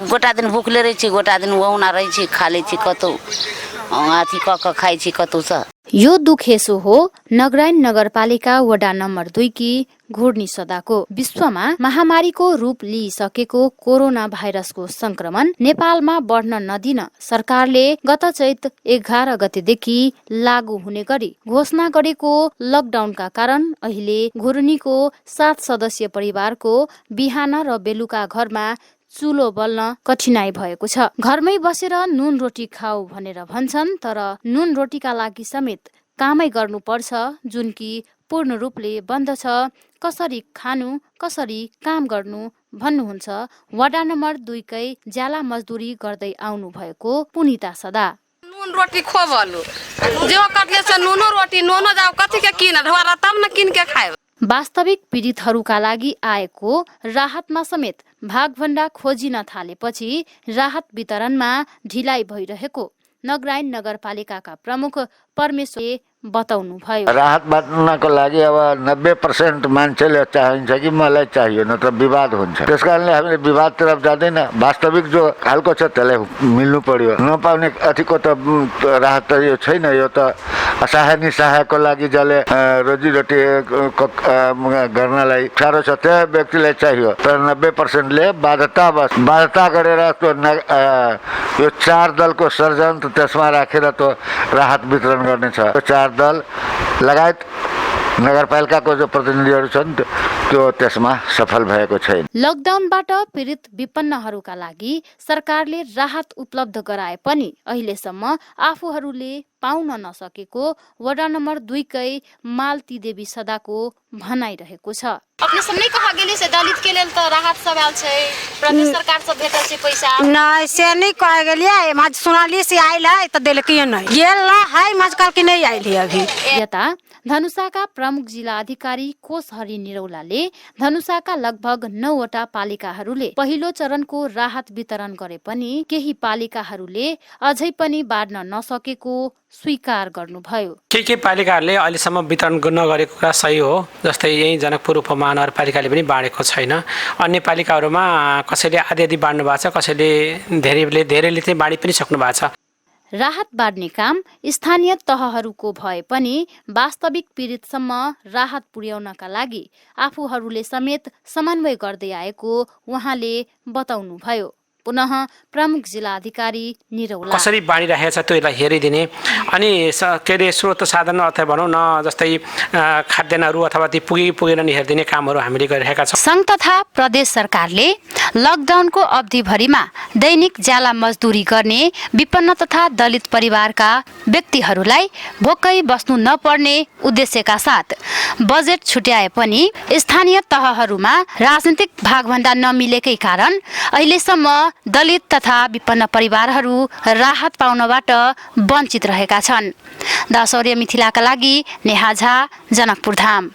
गोटा दिन भुखले रहे छी, गोटा दिन ओहुना रहे छी, खा ले छी कतौ अथी क खाइ छी कतौ स। यो दुख यसो हो नगरायन नगरपालिका वडा नम्बर 2 की घोर्नी सदाको। विश्वमा महामारीको रूप लिइसकेको कोरोना भाइरसको संक्रमण नेपालमा बढ्न नदिन सरकारले गत चैत 11 गतेदेखि लागू हुने गरी घोषणा गरेको लकडाउनका कारण अहिले घोर्नीको 7 सदस्यीय परिवारको बिहान र बेलुका घरमा चुलो बल्न कठिनाई भएको छ। घरमै बसेर नुन रोटी खाऊ भनेर भन्छन्, तर नुन रोटीका लागि समेत कामै गर्नुपर्छ, जुन कि पूर्ण रूपले बन्द छ। कसरी खानु, कसरी काम गर्नु भन्नुहुन्छ वडा नम्बर 2 कै ज्याला मजदुरी गर्दै आउनु भएको पुनिता सदा। नुन रोटी खोबलु जो कटले से नुनो रोटी नोनो जाऊ कथि के किन ढोरा तब न किन के खाए। वास्तविक पीडितहरूका लागि आएको राहतमा समेत भागभण्डा खोजिन थालेपछि राहत वितरणमा ढिलाइ भइरहेको नगरायन नगरपालिकाका प्रमुख परमेश्वरले बताउनु भयो। राहत बाँड्नको लागि अब 90% मान्छेले चाहिन्छ कि मलाई चाहियो, नत्र विवाद हुन्छ। त्यसकारणले हामीले विवादतर्फ जाँदैन, वास्तविक जो हालको छ त्यसलाई मिल्नु पर्यो। नपाउने अथिको त राहत त यो छैन। यो त असहाय निसहायको लागि जसले रोजीरोटी गर्नलाई साह्रो छ त्यो व्यक्तिलाई चाहियो। तर 90%ले बाध्यता गरेर यो 4 दलको षड्यन्त्र त्यसमा राखेर त्यो राहत वितरण गर्नेछ। 4 दल लगायत नगरपालिकाको जो प्रतिनिधिहरू छन् त्यो त्यसमा सफल भएको छैन। लकडाउनबाट पीडित विपन्नहरूका लागि सरकारले राहत उपलब्ध गराए पनि अहिलेसम्म आफूहरूले पाउन नसकेको वडा नम्बर 2 कै मालती देवी सदाको भनाइरहेको छ। अपने सब नहीं कहा गेली से दलित के लेल तो राहत सब आयल छै, प्रदेश सरकार से भेटल छै पैसा? नहीं से नहीं कह गेलिए, मज सुनाली से आइल है त देलकिए नहीं गेल ना है मजकल की नहीं आइल है अभी। यता धनुषाका प्रमुख जिल्ला अधिकारी कोशहरी निरौलाले धनुषाका लगभग 9 वटा पालिकाहरूले पहिलो चरणको राहत वितरण गरे पनि केही पालिकाहरूले अझै पनि बाँड्न नसकेको स्वीकार गर्नुभयो। के पालिकाहरूले अहिलेसम्म वितरण नगरेको कुरा सही हो। जस्तै यही जनकपुर उपमहानगरपालिकाले पनि बाँडेको छैन। अन्य पालिकाहरूमा कसैले आधी बाँड्नु भएको छ, कसैले धेरैले चाहिँ बाँडी पनि सक्नु भएको छ। राहत बाँड्ने काम स्थानीय तहहरूको भए पनि वास्तविक पीडितसम्म राहत पुर्याउनका लागि आफूहरूले समेत समन्वय गर्दै आएको उहाँले बताउनुभयो। पुनः प्रमुख जिल्ला अधिकारी निरौला कसरी बाँडिरहेको छ त्यो यसलाई हेरिदिने अनि के अरे स्रोत साधन अथवा भनौँ न जस्तै खाद्यान्नहरू अथवा ती पुगेन नि हेरिदिने कामहरू हामीले गरिरहेका छौँ। सङ्घ तथा प्रदेश सरकारले लकडाउनको अवधिभरिमा दैनिक ज्याला मजदुरी गर्ने विपन्न तथा दलित परिवारका व्यक्तिहरूलाई भोकै बस्नु नपर्ने उद्देश्यका साथ बजेट छुट्याए पनि स्थानीय तहहरूमा राजनीतिक भागभन्डा नमिलेकै कारण अहिलेसम्म दलित तथा विपन्न परिवारहरू राहत पाउनबाट वञ्चित रहेका छन्। दशौर्य मिथिलाका लागि नेहा झा, जनकपुर धाम।